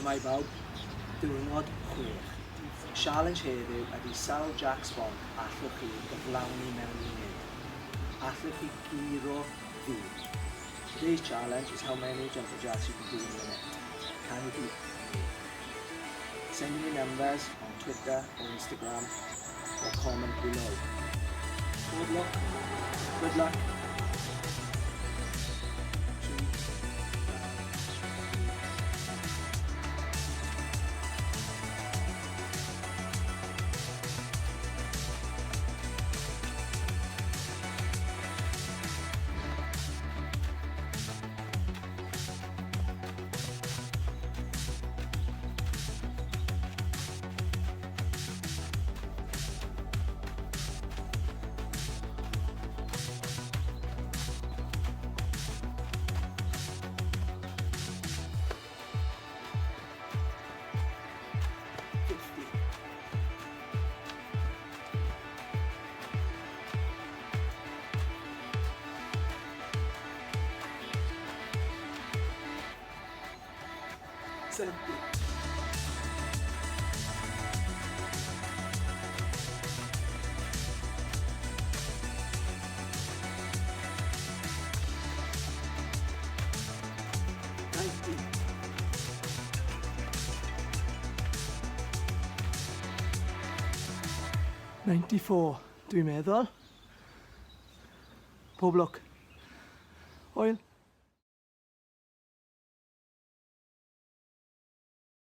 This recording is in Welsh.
Shwmae bawb, diwrnod 6. Sialens heddiw ydy sawl Jac Sbonc allwch chi gyflawni mewn munud? Allwch chi guro fi? Today's challenge is how many jumping jacks you can do in a minute. Can you beat me? Send in your numbers on Twitter or Instagram or comment below. Good luck. Good luck. 50. 70. 90. 94, dwi'n meddwl. Pob lwc. Hwyl.